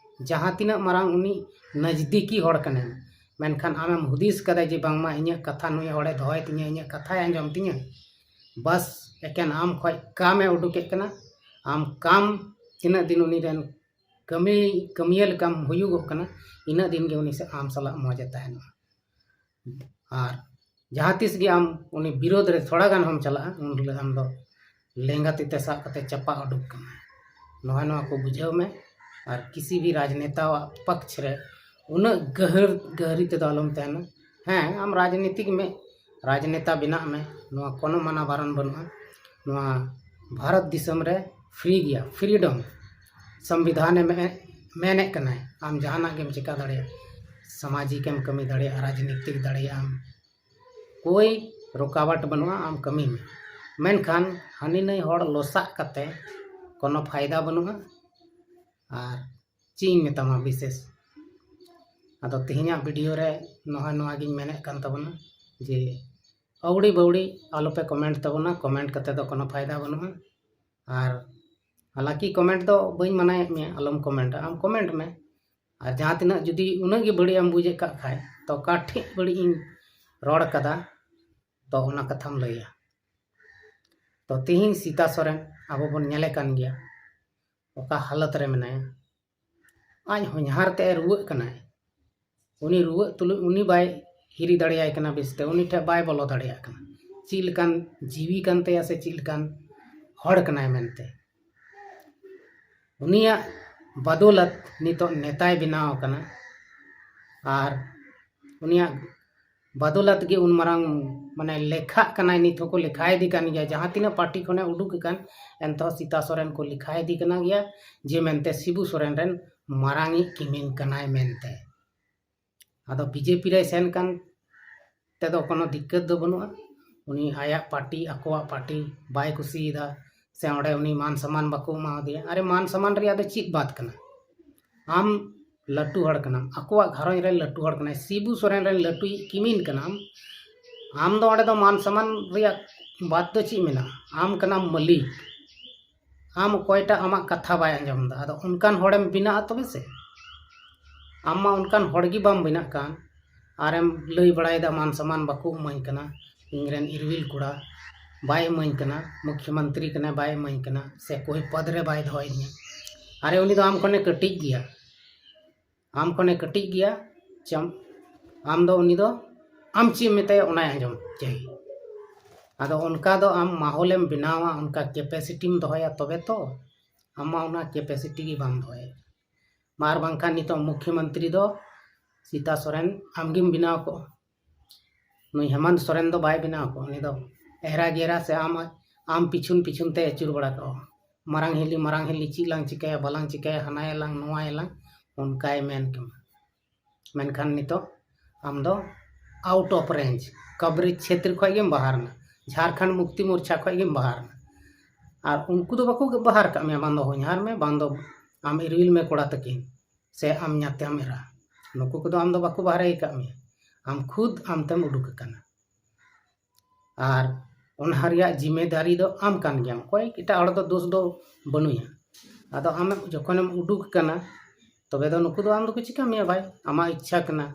ᱡᱟᱦᱟᱸ ᱛᱤᱱᱟᱹᱜ ᱢᱟᱨᱟᱝ ᱩᱱᱤ ᱱᱟᱡᱽᱫᱤᱠᱤ ᱦᱚᱲ ᱠᱟᱱᱟᱢ, ᱢᱮᱱᱠᱷᱟᱱ ᱟᱢᱮᱢ ᱦᱩᱫᱤᱥ ᱠᱟᱫᱟ ᱡᱮ ᱵᱟᱝᱢᱟ ᱤᱧᱟᱹᱜ ᱠᱟᱛᱷᱟ ᱱᱩᱭ ᱦᱚᱲᱮ ᱫᱚᱦᱚᱭ ᱛᱤᱧᱟᱹ, ᱤᱧᱟᱹᱜ ᱠᱟᱛᱷᱟᱭ ᱟᱸᱡᱚᱢ ᱛᱤᱧᱟᱹ, ᱵᱟᱥ ᱮᱠᱮᱱ ᱟᱢ ᱠᱷᱚᱡ ᱠᱟᱢᱮ ᱩᱰᱩᱠᱮᱫ ᱠᱟᱱᱟ᱾ ᱟᱢ ᱠᱟᱢ ᱛᱤᱱᱟᱹᱜ ᱫᱤᱱ ᱩᱱᱤ ᱨᱮᱱ ᱠᱟᱹᱢᱤ, ᱠᱟᱹᱢᱤᱭᱟᱹ ᱞᱮᱠᱟᱢ ᱦᱩᱭᱩᱜᱚᱜ ᱠᱟᱱᱟ, ᱤᱱᱟᱹᱜ ᱫᱤᱱ ᱜᱮ ᱩᱱᱤ ᱥᱮ ᱟᱢ ᱥᱟᱞᱟᱜ ᱢᱚᱡᱽ ᱮ ᱛᱟᱦᱮᱱᱚᱜᱼᱟ᱾ ᱟᱨ ᱡᱟᱦᱟᱸ ᱛᱤᱥ ᱜᱮ ᱟᱢ ᱩᱱᱤ ᱵᱤᱨᱳᱫᱷ ᱨᱮ ᱛᱷᱚᱲᱟ ᱜᱟᱱ ᱦᱚᱸᱢ ᱪᱟᱞᱟᱜᱼᱟ, ᱩᱱ ᱦᱤᱞᱳᱜ ᱟᱢ ᱫᱚ ᱞᱮᱸᱜᱟ ᱛᱤ ᱛᱮ ᱥᱟᱵ ᱠᱟᱛᱮ ᱪᱟᱯᱟᱫ ᱩᱰᱩᱠ ᱠᱟᱢᱟᱭ᱾ ᱱᱚᱣᱟ, ᱱᱚᱣᱟ ᱠᱚ ᱵᱩᱡᱷᱟᱹᱣ ᱢᱮ᱾ ᱟᱨ ᱠᱤᱥᱤ ᱵᱷᱤ ᱨᱟᱡᱽᱱᱮᱛᱟᱣᱟᱜ ᱯᱟᱠᱷ ᱨᱮ ᱩᱱᱟᱹᱜ ᱜᱟᱹᱦᱤᱨ, ᱜᱟᱹᱦᱤᱨ ᱛᱮᱫᱚ ᱟᱞᱚᱢ ᱛᱟᱦᱮᱱᱟ᱾ ᱦᱮᱸ, ᱟᱢ ᱨᱟᱡᱽᱱᱤᱛᱤᱠ ᱢᱮ, ᱨᱟᱡᱽᱱᱮᱛᱟ ᱵᱮᱱᱟᱜ ᱢᱮ, ᱱᱚᱣᱟ ᱠᱳᱱᱳ ᱢᱟᱱᱟ ᱵᱟᱨᱚᱱ ᱵᱟᱹᱱᱩᱜᱼᱟ᱾ ᱱᱚᱣᱟ ᱵᱷᱟᱨᱚᱛ ᱫᱤᱥᱚᱢ ᱨᱮ ᱯᱷᱨᱤ ᱜᱮᱭᱟ, ᱯᱷᱨᱤᱰᱚᱢ᱾ ᱥᱚᱝᱵᱤᱫᱷᱟᱱᱮ ᱢᱮ-, ᱢᱮᱱᱮᱫ ᱠᱟᱱᱟᱭ ᱟᱢ ᱡᱟᱦᱟᱱᱟᱜ ᱜᱮᱢ ᱪᱮᱠᱟ ᱫᱟᱲᱮᱭᱟᱜᱼᱟ, ᱥᱟᱢᱟᱡᱤᱠ ᱮᱢ ᱠᱟᱹᱢᱤ ᱫᱟᱲᱮᱭᱟᱜᱼᱟ, ᱨᱟᱡᱽᱱᱤᱛᱤᱠ ᱫᱟᱲᱮᱭᱟᱜ ᱟᱢ, ᱠᱳᱭ ᱨᱩᱠᱟᱣᱟᱴ ᱵᱟᱹᱱᱩᱜᱼᱟ, ᱟᱢ ᱠᱟᱹᱢᱤ ᱢᱮ᱾ ᱢᱮᱱᱠᱷᱟᱱ ᱦᱟᱹᱱᱤ ᱱᱟᱹᱭ ᱦᱚᱲ ᱞᱚᱥᱟᱜ ᱠᱟᱛᱮ ᱠᱳᱱᱳ ᱯᱷᱟᱭᱫᱟ ᱵᱟᱹᱱᱩᱜᱼᱟ᱾ ᱟᱨ ᱪᱮᱫ ᱤᱧ ᱢᱮᱛᱟᱢᱟ ᱵᱤᱥᱮᱥ᱾ ᱟᱫᱚ ᱛᱮᱦᱮᱧᱟᱜ ᱵᱷᱤᱰᱤᱭᱳ ᱨᱮ ᱱᱚᱜᱼᱚᱭ ᱱᱚᱣᱟ ᱜᱤᱧ ᱢᱮᱱᱮᱫ ᱠᱟᱱ ᱛᱟᱵᱚᱱᱟ ᱡᱮ ᱟᱹᱣᱲᱤ ᱵᱟᱹᱣᱲᱤ ᱟᱞᱚᱯᱮ ᱠᱚᱢᱮᱱᱴ ᱛᱟᱵᱚᱱᱟ, ᱠᱚᱢᱮᱱᱴ ᱠᱟᱛᱮ ᱫᱚ ᱠᱳᱱᱳ ᱯᱷᱟᱭᱫᱟ ᱵᱟᱹᱱᱩᱜᱼᱟ᱾ ᱟᱨ ᱦᱟᱞᱟᱸᱠᱤ ᱠᱚᱢᱮᱱᱴ ᱫᱚ ᱵᱟᱹᱧ ᱢᱟᱱᱟᱭᱮᱫ ᱢᱮᱭᱟ, ᱟᱞᱚᱢ ᱠᱚᱢᱮᱱᱴᱟ, ᱟᱢ ᱠᱚᱢᱮᱱᱴ ᱢᱮ᱾ ᱟᱨ ᱡᱟᱦᱟᱸ ᱛᱤᱱᱟᱹᱜ ᱡᱩᱫᱤ ᱩᱱᱟᱹᱜ ᱜᱮ ᱵᱟᱹᱲᱤᱡ ᱮᱢ ᱵᱩᱡᱮᱫ ᱠᱟᱜ ᱠᱷᱟᱡ, ᱛᱚ ᱚᱠᱟ ᱴᱷᱮᱡ ᱵᱟᱹᱲᱤᱡ ᱤᱧ ᱨᱚᱲ ᱠᱟᱫᱟ, ᱛᱚ ᱚᱱᱟ ᱠᱟᱛᱷᱟᱢ ᱞᱟᱹᱭᱟ᱾ ᱛᱚ ᱛᱤᱦᱤᱧ ᱥᱤᱛᱟ ᱥᱚᱨᱮᱱ ᱟᱵᱚ ᱵᱚᱱ ᱧᱮᱞᱮ ᱠᱟᱱ ᱜᱮᱭᱟ, ᱚᱠᱟ ᱦᱟᱞᱚᱛ ᱨᱮ ᱢᱮᱱᱟᱭᱟ᱾ ᱟᱡ ᱦᱚᱧᱦᱟᱨ ᱛᱮ ᱨᱩᱣᱟᱹᱜ ᱠᱟᱱᱟᱭ, ᱩᱱᱤ ᱨᱩᱣᱟᱹᱜ ᱛᱩᱞᱩᱡ ᱩᱱᱤ ᱵᱟᱭ ᱦᱤᱨᱤ ᱫᱟᱲᱮᱭᱟᱭ ᱠᱟᱱᱟ ᱵᱮᱥᱛᱮ, ᱩᱱᱤ ᱴᱷᱮᱡ ᱵᱟᱭ ᱵᱚᱞᱚ ᱫᱟᱲᱮᱭᱟᱜ ᱠᱟᱱᱟ᱾ ᱪᱮᱫ ᱞᱮᱠᱟᱱ ᱡᱤᱣᱤ ᱠᱟᱱ ᱛᱟᱭᱟ ᱥᱮ ᱪᱮᱫ ᱞᱮᱠᱟᱱ ᱦᱚᱲ ᱠᱟᱱᱟᱭ ᱢᱮᱱᱛᱮ᱾ ᱩᱱᱤᱭᱟᱜ ᱵᱟᱫᱚᱞᱟᱛ ᱱᱤᱛᱚᱜ ᱱᱮᱛᱟᱭ ᱵᱮᱱᱟᱣ ᱟᱠᱟᱱᱟ᱾ ᱟᱨ ᱩᱱᱤᱭᱟᱜ ᱵᱟᱫᱚᱞᱟᱛ ᱜᱮ ᱩᱱ ᱢᱟᱨᱟᱝ, ᱢᱟᱱᱮ, ᱞᱮᱠᱷᱟᱜ ᱠᱟᱱᱟᱭ, ᱱᱤᱛ ᱦᱚᱸᱠᱚ ᱞᱮᱠᱷᱟᱭᱮᱫᱮ ᱠᱟᱱ ᱜᱮᱭᱟ᱾ ᱡᱟᱦᱟᱸ ᱛᱤᱱᱟᱹᱜ ᱯᱟᱨᱴᱤ ᱠᱷᱚᱱᱮ ᱩᱰᱩᱠ ᱟᱠᱟᱱ, ᱮᱱᱛᱮᱦᱚᱸ ᱥᱤᱛᱟ ᱥᱚᱨᱮᱱ ᱠᱚ ᱞᱮᱠᱷᱟᱭᱮᱫᱮ ᱠᱟᱱᱟ ᱜᱮᱭᱟ, ᱡᱮ ᱢᱮᱱᱛᱮ ᱥᱤᱵᱩ ᱥᱚᱨᱮᱱ ᱨᱮᱱ ᱢᱟᱨᱟᱝᱤᱡ ᱠᱤᱢᱤᱱ ᱠᱟᱱᱟᱭ ᱢᱮᱱᱛᱮ᱾ ᱟᱫᱚ ᱵᱤᱡᱮᱯᱤ ᱨᱮᱭ ᱥᱮᱱ ᱠᱟᱱ ᱛᱮᱫᱚ ᱠᱳᱱᱳ ᱫᱤᱠᱠᱟᱹᱛ ᱫᱚ ᱵᱟᱹᱱᱩᱜᱼᱟ᱾ ᱩᱱᱤ ᱟᱭᱟᱜ ᱯᱟᱨᱴᱤ, ᱟᱠᱚᱣᱟᱜ ᱯᱟᱨᱴᱤ ᱵᱟᱭ ᱠᱩᱥᱤᱭᱟᱫᱟ, ᱥᱮ ᱚᱸᱰᱮ ᱩᱱᱤ ᱢᱟᱱ ᱥᱚᱢᱢᱟᱱ ᱵᱟᱠᱚ ᱮᱢᱟᱣᱟᱫᱮᱭᱟ᱾ ᱟᱨᱮ, ᱢᱟᱱ ᱥᱚᱢᱢᱟᱱ ᱨᱮᱭᱟᱜ ᱫᱚ ᱪᱮᱫ ᱵᱟᱫ ᱠᱟᱱᱟ? ᱟᱢ ᱞᱟᱹᱴᱩ ᱦᱚᱲ ᱠᱟᱱᱟᱢ, ᱟᱠᱚᱣᱟᱜ ᱜᱷᱟᱨᱚᱸᱡᱽ ᱨᱮᱱ ᱞᱟᱹᱴᱩ ᱦᱚᱲ ᱠᱟᱱᱟᱭ, ᱥᱤᱵᱩ ᱥᱚᱨᱮᱱ ᱨᱮᱱ ᱞᱟᱹᱴᱩᱭᱤᱡ ᱠᱤᱢᱤᱱ ᱠᱟᱱᱟᱢ᱾ ᱟᱢ ᱫᱚ ᱚᱸᱰᱮ ᱫᱚ ᱢᱟᱱ ᱥᱚᱢᱢᱟᱱ ᱨᱮᱭᱟᱜ ᱵᱟᱫ ᱫᱚ ᱪᱮᱫ ᱢᱮᱱᱟᱜᱼᱟ? ᱟᱢ ᱠᱟᱱᱟᱢ ᱢᱟᱹᱞᱤᱠ, ᱟᱢ ᱚᱠᱚᱭᱴᱟᱜ ᱟᱢᱟᱜ ᱠᱟᱛᱷᱟ ᱵᱟᱭ ᱟᱸᱡᱚᱢ ᱮᱫᱟ᱾ ᱟᱫᱚ ᱚᱱᱠᱟᱱ ᱦᱚᱲᱮᱢ ᱵᱮᱱᱟᱜᱼᱟ ᱛᱚᱵᱮ ᱥᱮ? ᱟᱢ ᱢᱟ ᱚᱱᱠᱟᱱ ᱦᱚᱲ ᱜᱮ ᱵᱟᱢ ᱵᱮᱱᱟᱜ ᱠᱟᱱ, ᱟᱨᱮᱢ ᱞᱟᱹᱭ ᱵᱟᱲᱟᱭᱮᱫᱟ ᱢᱟᱱ ᱥᱚᱢᱢᱟᱱ ᱵᱟᱠᱚ ᱤᱢᱟᱹᱧ ᱠᱟᱱᱟ ᱤᱧ ᱨᱮᱱ ᱤᱨᱣᱤᱞ ᱠᱚᱲᱟ᱾ ᱵᱟᱭ ᱤᱢᱟᱹᱧ ᱠᱟᱱᱟ, ᱢᱩᱠᱷᱭᱚᱢᱚᱱᱛᱨᱤ ᱠᱟᱱᱟᱭ, ᱵᱟᱭ ᱤᱢᱟᱹᱧ ᱠᱟᱱᱟ, ᱥᱮ ᱠᱳᱭ ᱯᱚᱫᱽ ᱨᱮ ᱵᱟᱭ ᱫᱚᱦᱚᱭᱤᱧᱟ᱾ ᱟᱨᱮ, ᱩᱱᱤ ᱫᱚ ᱟᱢ ᱠᱷᱚᱱᱮ ᱠᱟᱹᱴᱤᱡ ᱜᱮᱭᱟ, ᱟᱢ ᱠᱷᱚᱱᱮ ᱠᱟᱹᱴᱤᱡ ᱜᱮᱭᱟ, ᱪᱮᱢ, ᱟᱢ ᱫᱚ ᱩᱱᱤ ᱫᱚ ᱟᱢ ᱪᱮᱫ ᱮᱢ ᱢᱮᱛᱟᱭᱟ ᱚᱱᱟᱭ ᱟᱸᱡᱚᱢ ᱪᱟᱹᱦᱤ᱾ ᱟᱫᱚ ᱚᱱᱠᱟ ᱫᱚ ᱟᱢ ᱢᱟᱦᱚᱞᱮᱢ ᱵᱮᱱᱟᱣᱟ, ᱚᱱᱠᱟ ᱠᱮᱯᱮᱥᱤᱴᱤᱢ ᱫᱚᱦᱚᱭᱟ, ᱛᱚᱵᱮ ᱛᱚ ᱟᱢᱟᱜ ᱚᱱᱟ ᱠᱮᱯᱮᱥᱤᱴᱤ ᱜᱮ ᱵᱟᱢ ᱫᱚᱦᱚᱭᱟ᱾ ᱟᱨ ᱵᱟᱝᱠᱷᱟᱱ ᱱᱤᱛᱚᱜ ᱢᱩᱠᱷᱭᱚᱢᱚᱱᱛᱨᱤ ᱫᱚ ᱥᱤᱛᱟ ᱥᱚᱨᱮᱱ ᱟᱢᱜᱮᱢ ᱵᱮᱱᱟᱣ ᱠᱚᱜᱼᱟ᱾ ᱱᱩᱭ ᱦᱮᱢᱟᱱᱛ ᱥᱚᱨᱮᱱ ᱫᱚ ᱵᱟᱭ ᱵᱮᱱᱟᱣ ᱠᱚᱜᱼᱟ, ᱩᱱᱤ ᱫᱚ ᱮᱦᱨᱟ ᱜᱮᱨᱟ ᱥᱮ ᱟᱢ, ᱟᱢ ᱯᱤᱪᱷᱩᱱ ᱯᱤᱪᱷᱩᱱ ᱛᱮ ᱟᱹᱪᱩᱨ ᱵᱟᱲᱟ ᱠᱚᱜᱼᱟ᱾ ᱢᱟᱨᱟᱝ ᱦᱤᱞᱤ, ᱢᱟᱨᱟᱝ ᱦᱤᱞᱤ, ᱪᱮᱫ ᱞᱟᱝ ᱪᱤᱠᱟᱹᱭᱟ, ᱵᱟᱞᱟᱝ ᱪᱤᱠᱟᱹᱭᱟ, ᱦᱟᱱᱟᱭᱟᱞᱟᱝ, ᱱᱚᱣᱟᱭᱟᱞᱟᱝ, ᱚᱱᱠᱟᱭ ᱢᱮᱱ ᱠᱮᱢᱟ᱾ ᱢᱮᱱᱠᱷᱟᱱ ᱱᱤᱛᱚᱜ ᱟᱢ ᱫᱚ out of range, coverage ᱪᱷᱮᱛᱨᱚ ᱠᱷᱚᱱ ᱜᱮᱢ ᱵᱟᱦᱟᱨ ᱮᱱᱟ, ᱡᱷᱟᱲᱠᱷᱚᱸᱰ ᱢᱩᱠᱛᱤ ᱢᱳᱨᱪᱟ ᱠᱷᱚᱱ ᱜᱮᱢ ᱵᱟᱦᱟᱨ ᱮᱱᱟ᱾ ᱟᱨ ᱩᱱᱠᱩ ᱫᱚ ᱵᱟᱠᱚ ᱵᱟᱦᱟᱨ ᱠᱟᱜ ᱢᱮᱭᱟ, ᱵᱟᱝ ᱫᱚ ᱦᱚᱧᱦᱟᱨ ᱢᱮ, ᱵᱟᱝ ᱫᱚ ᱟᱢ ᱤᱨᱣᱤᱞ ᱢᱮ ᱠᱚᱲᱟ ᱛᱟᱹᱠᱤᱱ, ᱥᱮ ᱟᱢ ᱧᱟᱛᱮᱢ ᱮᱨᱟ, ᱱᱩᱠᱩ ᱠᱚᱫᱚ ᱟᱢ ᱫᱚ ᱵᱟᱠᱚ ᱵᱟᱦᱨᱮ ᱟᱠᱟᱫ ᱢᱮᱭᱟ, ᱟᱢ ᱠᱷᱩᱫ ᱟᱢ ᱛᱮᱢ ᱩᱰᱩᱠ ᱟᱠᱟᱱᱟ᱾ ᱟᱨ ᱚᱱᱟ ᱨᱮᱭᱟᱜ ᱡᱤᱢᱮᱫᱟᱨᱤ ᱫᱚ ᱟᱢ ᱠᱟᱱ ᱜᱮᱭᱟᱢ, ᱚᱠᱚᱭ ᱮᱴᱟᱜ ᱦᱚᱲ ᱫᱚ ᱫᱳᱥ ᱫᱚ ᱵᱟᱹᱱᱩᱭᱟ᱾ ᱟᱫᱚ ᱟᱢ ᱡᱚᱠᱷᱚᱱᱮᱢ ᱩᱰᱩᱠ ᱟᱠᱟᱱᱟ, ᱛᱚᱵᱮ ᱫᱚ ᱱᱩᱠᱩ ᱫᱚ ᱟᱢ ᱫᱚᱠᱚ ᱪᱤᱠᱟ ᱢᱮᱭᱟ ᱵᱷᱟᱭ? ᱟᱢᱟᱜ ᱤᱪᱪᱷᱟ ᱠᱟᱱᱟ᱾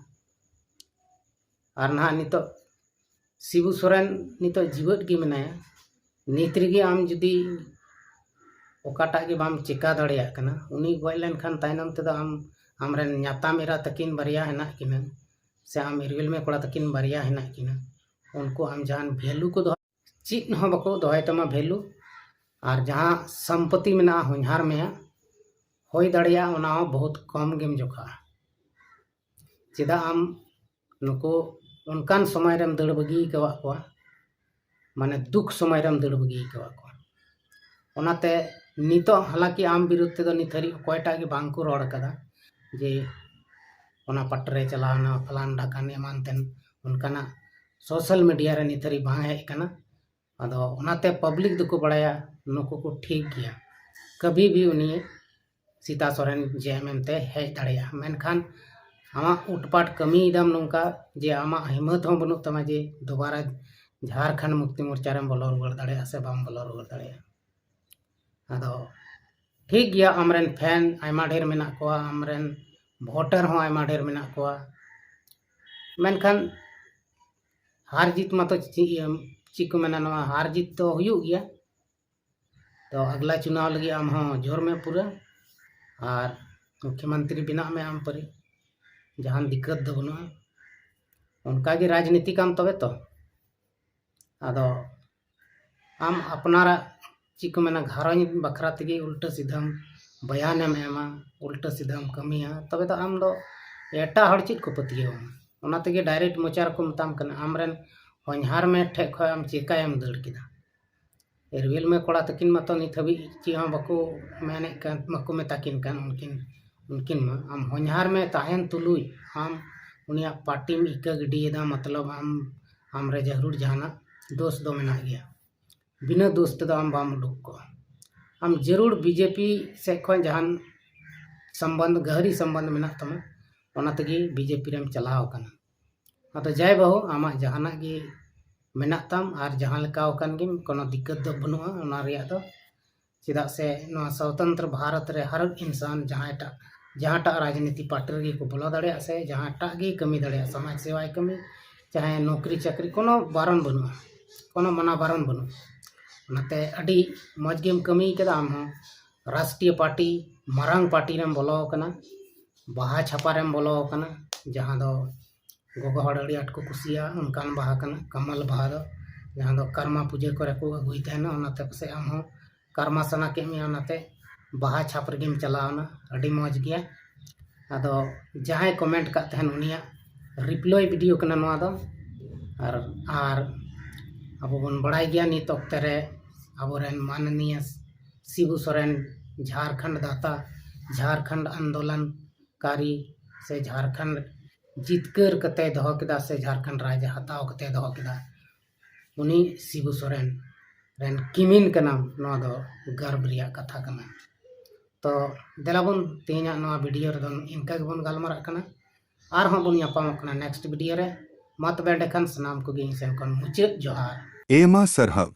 ᱟᱨ ᱱᱟᱦᱟᱜ ᱱᱤᱛᱚᱜ ᱥᱤᱵᱩ ᱥᱚᱨᱮᱱ ᱱᱤᱛᱚᱜ ᱡᱤᱣᱮᱫ ᱜᱮ ᱢᱮᱱᱟᱭᱟ᱾ ᱱᱤᱛ ᱨᱮᱜᱮ ᱟᱢ ᱡᱩᱫᱤ ᱚᱠᱟᱴᱟᱜ ᱜᱮ ᱵᱟᱢ ᱪᱮᱠᱟ ᱫᱟᱲᱮᱭᱟᱜ ᱠᱟᱱᱟ, ᱩᱱᱤ ᱜᱚᱡ ᱞᱮᱱᱠᱷᱟᱱ ᱛᱟᱭᱱᱚᱢ ᱛᱮᱫᱚ ᱟᱢ, ᱟᱢᱨᱮᱱ ᱧᱟᱛᱟᱢ ᱮᱨᱟ ᱛᱟᱹᱠᱤᱱ ᱵᱟᱨᱭᱟ ᱦᱮᱱᱟᱜ ᱠᱤᱱᱟ, ᱥᱮ ᱟᱢ ᱤᱨᱣᱤᱞ ᱢᱮ ᱠᱚᱲᱟ ᱛᱟᱹᱠᱤᱱ ᱵᱟᱨᱭᱟ ᱦᱮᱱᱟᱜ ᱠᱤᱱᱟ, ᱩᱱᱠᱩ ᱟᱢ ᱡᱟᱦᱟᱱ ᱵᱷᱮᱞᱩ ᱠᱚ ᱫᱚᱦᱚ, ᱪᱮᱫ ᱦᱚᱸ ᱵᱟᱠᱚ ᱫᱚᱦᱚᱭ ᱛᱟᱢᱟ ᱵᱷᱮᱞᱩ᱾ ᱟᱨ ᱡᱟᱦᱟᱸ ᱥᱚᱢᱯᱚᱛᱤ ᱢᱮᱱᱟᱜᱼᱟ ᱦᱚᱧᱦᱟᱨ ᱢᱮᱭᱟ, ᱦᱩᱭ ᱫᱟᱲᱮᱭᱟᱜᱼᱟ ᱚᱱᱟ ᱦᱚᱸ ᱵᱚᱦᱩᱛ ᱠᱚᱢ ᱜᱮᱢ ᱡᱚᱠᱷᱟᱜᱼᱟ᱾ ᱪᱮᱫᱟᱜ ᱟᱢ ᱱᱩᱠᱩ ᱚᱱᱠᱟᱱ ᱥᱚᱢᱚᱭ ᱨᱮᱢ ᱫᱟᱹᱲ ᱵᱟᱹᱜᱤ ᱟᱠᱟᱣᱟᱫ ᱠᱚᱣᱟ, ᱢᱟᱱᱮ ᱫᱩᱠ ᱥᱚᱢᱚᱭ ᱨᱮᱢ ᱫᱟᱹᱲ ᱵᱟᱹᱜᱤ ᱟᱠᱟᱣᱟᱫ ᱠᱚᱣᱟ᱾ ᱚᱱᱟᱛᱮ ᱱᱤᱛᱚᱜ ᱦᱟᱞᱟᱸᱠᱤ ᱟᱢ ᱵᱤᱨᱩᱫᱷ ᱛᱮᱫᱚ ᱱᱤᱛ ᱦᱟᱹᱨᱤᱡ ᱚᱠᱚᱭᱴᱟᱜ ᱜᱮ ᱵᱟᱝ ᱠᱚ ᱨᱚᱲ ᱟᱠᱟᱫᱟ ᱡᱮ ᱚᱱᱟ ᱯᱟᱴ ᱨᱮ ᱪᱟᱞᱟᱣ ᱮᱱᱟ, ᱯᱷᱟᱞᱟᱱ ᱰᱷᱟᱠᱟᱱ ᱮᱢᱟᱱ ᱛᱮᱱ, ᱚᱱᱠᱟᱱᱟᱜ ᱥᱳᱥᱟᱞ ᱢᱤᱰᱤᱭᱟ ᱨᱮ ᱱᱤᱛ ᱦᱟᱹᱨᱤᱡ ᱵᱟᱝ ᱦᱮᱡ ᱟᱠᱟᱱᱟ᱾ ᱟᱫᱚ ᱚᱱᱟᱛᱮ ᱯᱟᱵᱽᱞᱤᱠ ᱫᱚᱠᱚ ᱵᱟᱲᱟᱭᱟ ᱱᱩᱠᱩ ᱠᱚ ᱴᱷᱤᱠ ᱜᱮᱭᱟ, ᱠᱟᱵᱷᱤ ᱵᱷᱤ ᱩᱱᱤ ᱥᱤᱛᱟ ᱥᱚᱨᱮᱱ ᱡᱮ ᱮᱢ ᱮᱢ ᱛᱮ ᱦᱮᱡ ᱫᱟᱲᱮᱭᱟᱜᱼᱟ᱾ ᱢᱮᱱᱠᱷᱟᱱ ᱟᱢᱟᱜ ᱩᱴᱯᱟᱴ ᱠᱟᱹᱢᱤᱭᱮᱫᱟᱢ ᱱᱚᱝᱠᱟ ᱡᱮ ᱟᱢᱟᱜ ᱦᱤᱢᱢᱚᱛ ᱦᱚᱸ ᱵᱟᱹᱱᱩᱜ ᱛᱟᱢᱟ ᱡᱮ ᱫᱩᱵᱟᱨᱟ ᱡᱷᱟᱲᱠᱷᱚᱸᱰ ᱢᱩᱠᱛᱤ ᱢᱳᱨᱪᱟ ᱨᱮᱢ ᱵᱚᱞᱚ ᱨᱩᱣᱟᱹᱲ ᱫᱟᱲᱮᱭᱟᱜᱼᱟ ᱥᱮ ᱵᱟᱢ ᱵᱚᱞᱚ ᱨᱩᱣᱟᱹᱲ ᱫᱟᱲᱮᱭᱟᱜᱼᱟ᱾ ᱟᱫᱚ ᱴᱷᱤᱠ ᱜᱮᱭᱟ, ᱟᱢᱨᱮᱱ ᱯᱷᱮᱱ ᱟᱭᱢᱟ ᱰᱷᱮᱨ ᱢᱮᱱᱟᱜ ᱠᱚᱣᱟ, ᱟᱢᱨᱮᱱ ᱵᱷᱳᱴᱟᱨ ᱦᱚᱸ ᱟᱭᱢᱟ ᱰᱷᱮᱨ ᱢᱮᱱᱟᱜ ᱠᱚᱣᱟ, ᱢᱮᱱᱠᱷᱟᱱ ᱦᱟᱨ ᱡᱤᱛ ᱢᱟᱛᱚ ᱪᱮᱫ ᱮᱢ, ᱪᱮᱫ ᱠᱚ ᱢᱮᱱᱟ, ᱱᱚᱣᱟ ᱦᱟᱨ ᱡᱤᱛ ᱫᱚ ᱦᱩᱭᱩᱜ ᱜᱮᱭᱟ᱾ ᱛᱚ ᱟᱜᱽᱞᱟ ᱪᱩᱱᱟᱣ ᱞᱟᱹᱜᱤᱫ ᱟᱢ ᱦᱚᱸ ᱡᱳᱨ ᱢᱮ ᱯᱩᱨᱟᱹ, ᱟᱨ ᱢᱩᱠᱷᱭᱚᱢᱚᱱᱛᱨᱤ ᱵᱮᱱᱟᱜ ᱢᱮ ᱟᱢ ᱯᱟᱹᱨᱤ, ᱡᱟᱦᱟᱱ ᱫᱤᱠᱠᱟᱹᱛ ᱫᱚ ᱵᱟᱹᱱᱩᱜᱼᱟ᱾ ᱚᱱᱠᱟᱜᱮ ᱨᱟᱡᱽᱱᱤᱛᱤ ᱠᱟᱢ ᱛᱚᱵᱮ ᱛᱚ᱾ ᱟᱫᱚ ᱟᱢ ᱟᱯᱱᱟᱨᱟᱜ ᱪᱮᱫ ᱠᱚ ᱢᱮᱱᱟ, ᱜᱷᱟᱨᱚᱸᱡᱽ ᱵᱟᱠᱷᱨᱟ ᱛᱮᱜᱮ ᱩᱞᱴᱟᱹ ᱥᱤᱫᱷᱟᱹᱢ ᱵᱚᱭᱟᱱᱮᱢ ᱮᱢᱟ, ᱩᱞᱴᱟᱹ ᱥᱤᱫᱷᱟᱹᱢ ᱠᱟᱹᱢᱤᱭᱟ, ᱛᱚᱵᱮ ᱫᱚ ᱟᱢ ᱫᱚ ᱮᱴᱟᱜ ᱦᱚᱲ ᱪᱮᱫ ᱠᱚ ᱯᱟᱹᱛᱭᱟᱹᱣ ᱟᱢᱟ? ᱚᱱᱟ ᱛᱮᱜᱮ direct ᱢᱚᱪᱟ ᱨᱮᱠᱚ ᱢᱮᱛᱟᱢ ᱠᱟᱱᱟ, ᱟᱢᱨᱮᱱ ᱦᱚᱧᱦᱟᱨ ᱢᱮ ᱴᱷᱮᱡ ᱠᱷᱚᱡ ᱟᱢ ᱪᱮᱠᱟᱭᱮᱢ ᱫᱟᱹᱲ ᱠᱮᱫᱟ? ᱮᱨᱣᱮᱞ ᱢᱮ ᱠᱚᱲᱟ ᱛᱟᱹᱠᱤᱱ ᱢᱟᱛᱚ ᱱᱤᱛ ᱦᱟᱹᱵᱤᱡ ᱪᱮᱫ ᱦᱚᱸ ᱵᱟᱠᱚ ᱢᱮᱱᱮᱫ ᱠᱟᱱ, ᱵᱟᱠᱚ ᱢᱮᱛᱟ ᱠᱤᱱ ᱠᱟᱱ ᱩᱱᱠᱤᱱ, ᱩᱱᱠᱤᱱ ᱢᱟ᱾ ᱟᱢ ᱦᱚᱧᱦᱟᱨ ᱢᱮ ᱛᱟᱦᱮᱱ ᱛᱩᱞᱩᱡ ᱟᱢ ᱩᱱᱤᱭᱟᱜ ᱯᱟᱨᱴᱤᱢ ᱤᱠᱟᱹ ᱜᱤᱰᱤᱭᱮᱫᱟ, ᱢᱚᱛᱞᱚᱵ ᱟᱢ, ᱟᱢᱨᱮ ᱡᱟᱹᱨᱩᱲ ᱡᱟᱦᱟᱱᱟᱜ ᱫᱳᱥ ᱫᱚ ᱢᱮᱱᱟᱜ ᱜᱮᱭᱟ᱾ ᱵᱤᱱᱟᱹ ᱫᱳᱥ ᱛᱮᱫᱚ ᱟᱢ ᱵᱟᱢ ᱩᱰᱩᱠ ᱠᱚᱜᱼᱟ᱾ ᱟᱢ ᱡᱟᱹᱨᱩᱲ ᱵᱤᱡᱮᱯᱤ ᱥᱮᱫ ᱠᱷᱚᱱ ᱡᱟᱦᱟᱱ ᱥᱚᱢᱵᱚᱱᱫᱷ, ᱜᱟᱹᱦᱨᱤ ᱥᱚᱢᱵᱚᱱᱫᱷ ᱢᱮᱱᱟᱜ ᱛᱟᱢᱟ, ᱚᱱᱟ ᱛᱮᱜᱮ ᱵᱤᱡᱮᱯᱤ ᱨᱮᱢ ᱪᱟᱞᱟᱣ ᱟᱠᱟᱱᱟ᱾ ᱟᱫᱚ ᱡᱟᱭ ᱵᱟᱹᱦᱩ, ᱟᱢᱟᱜ ᱡᱟᱦᱟᱱᱟᱜ ᱜᱮ ᱢᱮᱱᱟᱜ ᱛᱟᱢ ᱟᱨ ᱡᱟᱦᱟᱸ ᱞᱮᱠᱟ ᱟᱠᱟᱱ ᱜᱮᱢ, ᱠᱳᱱᱳ ᱫᱤᱠᱠᱟᱹᱛ ᱫᱚ ᱵᱟᱹᱱᱩᱜᱼᱟ ᱚᱱᱟ ᱨᱮᱭᱟᱜ ᱫᱚ᱾ ᱪᱮᱫᱟᱜ ᱥᱮ ᱱᱚᱣᱟ ᱥᱚᱛᱚᱱᱛᱨᱚ ᱵᱷᱟᱨᱚᱛ ᱨᱮ ᱦᱟᱨ ᱤᱱᱥᱟᱱ ᱡᱟᱦᱟᱸᱭᱴᱟᱜ, ᱡᱟᱦᱟᱸᱴᱟᱜ ᱨᱟᱡᱽᱱᱤᱛᱤ ᱯᱟᱨᱴᱤ ᱨᱮᱜᱮ ᱠᱚ ᱵᱚᱞᱚ ᱫᱟᱲᱮᱭᱟᱜ ᱥᱮ ᱡᱟᱦᱟᱸᱴᱟᱜ ᱜᱮ ᱠᱟᱹᱢᱤ ᱫᱟᱲᱮᱭᱟᱜᱼᱟ, ᱥᱚᱢᱟᱡᱽ ᱥᱮᱵᱟᱭ ᱠᱟᱹᱢᱤ, ᱪᱟᱦᱮ ᱱᱚᱠᱨᱤ ᱪᱟᱹᱠᱨᱤ, ᱠᱳᱱᱳ ᱵᱟᱨᱚᱱ ᱵᱟᱹᱱᱩᱜᱼᱟ, ᱠᱳᱱᱳ ᱢᱟᱱᱟ ᱵᱟᱨᱚᱱ ᱵᱟᱹᱱᱩᱜᱼᱟ᱾ ᱚᱱᱟᱛᱮ ᱟᱹᱰᱤ ᱢᱚᱡᱽ ᱜᱮᱢ ᱠᱟᱹᱢᱤ ᱠᱟᱫᱟ ᱟᱢ ᱦᱚᱸ᱾ ᱨᱟᱥᱴᱨᱤᱭᱚ ᱯᱟᱨᱴᱤ, ᱢᱟᱨᱟᱝ ᱯᱟᱨᱴᱤ ᱨᱮᱢ ᱵᱚᱞᱚ ᱟᱠᱟᱱᱟ, ᱵᱟᱦᱟ ᱪᱷᱟᱯᱟ ᱨᱮᱢ ᱵᱚᱞᱚ ᱟᱠᱟᱱᱟ, ᱡᱟᱦᱟᱸ ᱫᱚ ᱜᱚᱜᱚ ᱦᱚᱲ ᱟᱹᱰᱤ ᱟᱸᱴ ᱠᱚ ᱠᱩᱥᱤᱭᱟᱜᱼᱟ, ᱚᱱᱠᱟᱱ ᱵᱟᱦᱟ ᱠᱟᱱᱟ ᱠᱟᱢᱟᱞ ᱵᱟᱦᱟ ᱫᱚ, ᱡᱟᱦᱟᱸ ᱫᱚ ᱠᱟᱨᱢᱟ ᱯᱩᱡᱟᱹ ᱠᱚᱨᱮ ᱠᱚ ᱟᱹᱜᱩᱭ ᱛᱟᱦᱮᱱᱟ᱾ ᱚᱱᱟᱛᱮ ᱯᱟᱥᱮᱡ ᱟᱢ ᱦᱚᱸ ᱠᱟᱨᱢᱟ ᱥᱟᱱᱟ ᱠᱮᱫ ᱢᱮᱭᱟ, ᱚᱱᱟᱛᱮ ᱵᱟᱦᱟ ᱪᱷᱟᱯ ᱨᱮᱜᱮᱢ ᱪᱟᱞᱟᱣᱱᱟ᱾ ᱟᱹᱰᱤ ᱢᱚᱡᱽ ᱜᱮᱭᱟ᱾ ᱟᱫᱚ ᱡᱟᱦᱟᱸᱭ ᱠᱚᱢᱮᱱᱴ ᱠᱟᱜ ᱛᱟᱦᱮᱱ, ᱩᱱᱤᱭᱟᱜ ᱨᱤᱯᱞᱟᱭ ᱵᱷᱤᱰᱤᱭᱳ ᱠᱟᱱᱟ ᱱᱚᱣᱟ ᱫᱚ᱾ ᱟᱨ, ᱟᱨ ᱟᱵᱚ ᱵᱚᱱ ᱵᱟᱲᱟᱭ ᱜᱮᱭᱟ, ᱱᱤᱛ ᱚᱠᱛᱮ ᱨᱮ ᱟᱵᱚᱨᱮᱱ ᱢᱟᱱᱱᱤᱭᱟ ᱥᱤᱵᱩ ᱥᱚᱨᱮᱱ ᱡᱷᱟᱨᱠᱷᱚᱸᱰ ᱫᱟᱛᱟ, ᱡᱷᱟᱨᱠᱷᱚᱸᱰ ᱟᱱᱫᱳᱞᱚᱱ ᱠᱟᱹᱨᱤ ᱥᱮ ᱡᱷᱟᱨᱠᱷᱚᱸᱰ ᱡᱤᱛᱠᱟᱹᱨ ᱠᱟᱛᱮ ᱫᱚᱦᱚ ᱠᱮᱫᱟ ᱥᱮ ᱡᱷᱟᱨᱠᱷᱚᱸᱰ ᱨᱟᱡᱽ ᱦᱟᱛᱟᱣ ᱠᱟᱛᱮ ᱫᱚᱦᱚ ᱠᱮᱫᱟ, ᱩᱱᱤ ᱥᱤᱵᱩ ᱥᱚᱨᱮᱱ ᱨᱮᱱ ᱠᱤᱢᱤᱱ ᱠᱟᱱᱟᱢ, ᱱᱚᱣᱟ ᱫᱚ ᱜᱚᱨᱵ ᱨᱮᱭᱟᱜ ᱠᱟᱛᱷᱟ ᱠᱟᱱᱟ᱾ ᱛᱚ ᱫᱮᱞᱟ ᱵᱚᱱ, ᱛᱮᱦᱮᱧᱟᱜ ᱱᱚᱣᱟ ᱵᱷᱤᱰᱤᱭᱳ ᱨᱮᱫᱚ ᱤᱱᱠᱟ ᱜᱮᱵᱚᱱ ᱜᱟᱞᱢᱟᱨᱟᱜ ᱠᱟᱱᱟ᱾ ᱟᱨᱦᱚᱸ ᱵᱚᱱ ᱧᱟᱯᱟᱢᱚᱜ ᱠᱟᱱᱟ ᱱᱮᱠᱥᱴ ᱵᱷᱤᱰᱤᱭᱳ ᱨᱮ᱾ ᱢᱟ ᱛᱚᱵᱮ ᱮᱸᱰᱮᱠᱷᱟᱱ ᱥᱟᱱᱟᱢ ᱠᱚᱜᱮ ᱤᱧ ᱥᱮᱱ ᱠᱷᱚᱱ ᱢᱩᱪᱟᱹᱫ ᱡᱚᱦᱟᱨ᱾ ᱮ ᱢᱟ ᱥᱟᱨᱦᱟᱣ,